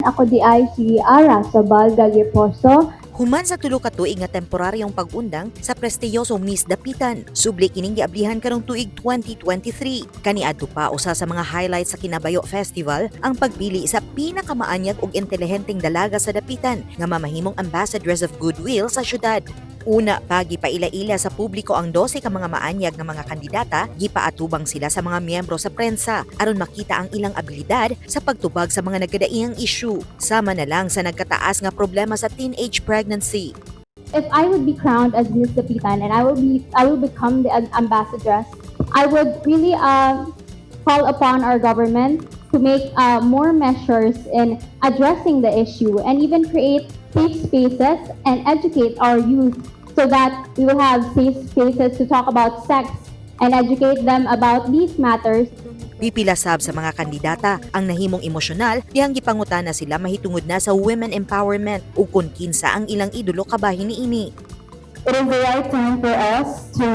Ako diay si Ara Sabal Galleposo. Human sa tulo ka tuig nga temporaryong pag-undang sa prestiyosong Miss Dapitan, subli kining giablihan karong tuig 2023. Kaniadto pa, usa sa mga highlights sa Kinabayo Festival ang pagpili sa pinakamaanyag ug intelihenteng dalaga sa Dapitan nga mamahimong ambassadress of goodwill sa syudad. Una pa gipaila-ila sa publiko ang 12 ka mga maanyag nga mga kandidata, gipaatubang sila sa mga miyembro sa prensa aron makita ang ilang abilidad sa pagtubag sa mga nagkadaiyang issue. Sama na lang sa nagkataas nga problema sa teenage pregnancy. If I would be crowned as Miss Dapitan and I will become the ambassadress, I would really call upon our government to make more measures in addressing the issue and even create safe spaces and educate our youth so that we will have safe spaces to talk about sex and educate them about these matters. Pipila sab sa mga kandidata ang nahimong emosyonal dihang gipangutana sila mahitungod na sa women empowerment ug kung kinsa ang ilang idolo kabahin niini. It is the right time for us to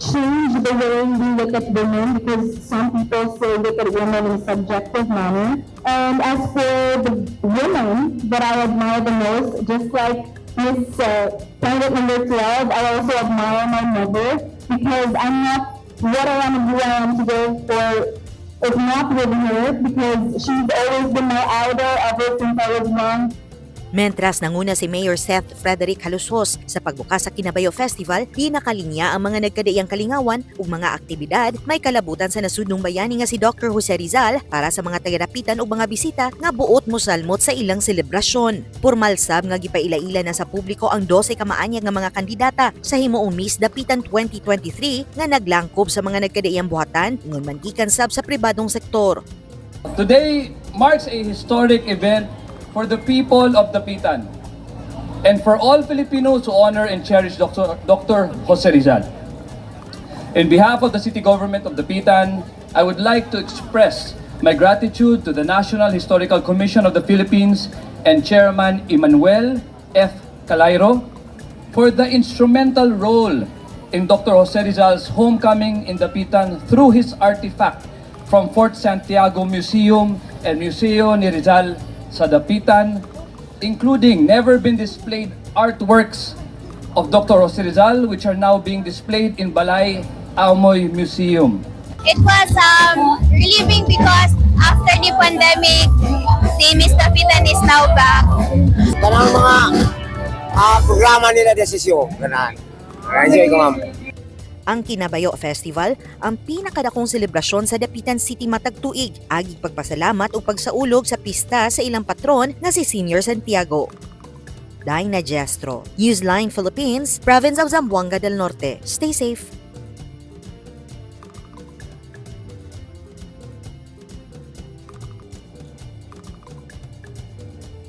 change the way we look at women because some people still look at women in a subjective manner. And as for the women that I admire the most, just like Miss candidate number 12, I also admire my mother because I'm not what I am and who I am today for if not with her, because she's always been my idol ever since I was young. Mentras nanguna si Mayor Seth Frederick Jalosjos sa pagbukas sa Kinabayo Festival, pinakalinya ang mga nagkadaiyang kalingawan ug mga aktibidad may kalabutan sa nasudnong bayani nga si Dr. Jose Rizal para sa mga taga-Dapitan ug mga bisita nga buot mosalmot sa ilang selebrasyon. Pormal sab nga gipaila-ila na sa publiko ang 12 ka maanyag nga mga kandidata sa himuong Miss Dapitan 2023 nga naglangkob sa mga nagkadaiyang buhatan ngon man gikan sab sa pribadong sektor. Today marks a historic event for the people of Dapitan and for all Filipinos who honor and cherish Dr. Jose Rizal. In behalf of the city government of Dapitan, I would like to express my gratitude to the National Historical Commission of the Philippines and Chairman Emmanuel F. Calairo for the instrumental role in Dr. Jose Rizal's homecoming in Dapitan through his artifact from Fort Santiago Museum and Museo ni Rizal sa Dapitan, including never been displayed artworks of Dr. Jose Rizal, which are now being displayed in Balay Amoy Museum. It was relieving because after the pandemic, the Miss Dapitan is now back. Kanang mga programa nila desisyon ganahan. Enjoy ko, ma'am. Ang Kinabayo Festival ang pinakadakong selebrasyon sa Dapitan City matag tuig, agig pagpasalamat ug pagsaulog sa pista sa ilang patron nga si Senior Santiago. Dinah Gestro, Newsline Philippines, Province of Zamboanga del Norte. Stay safe.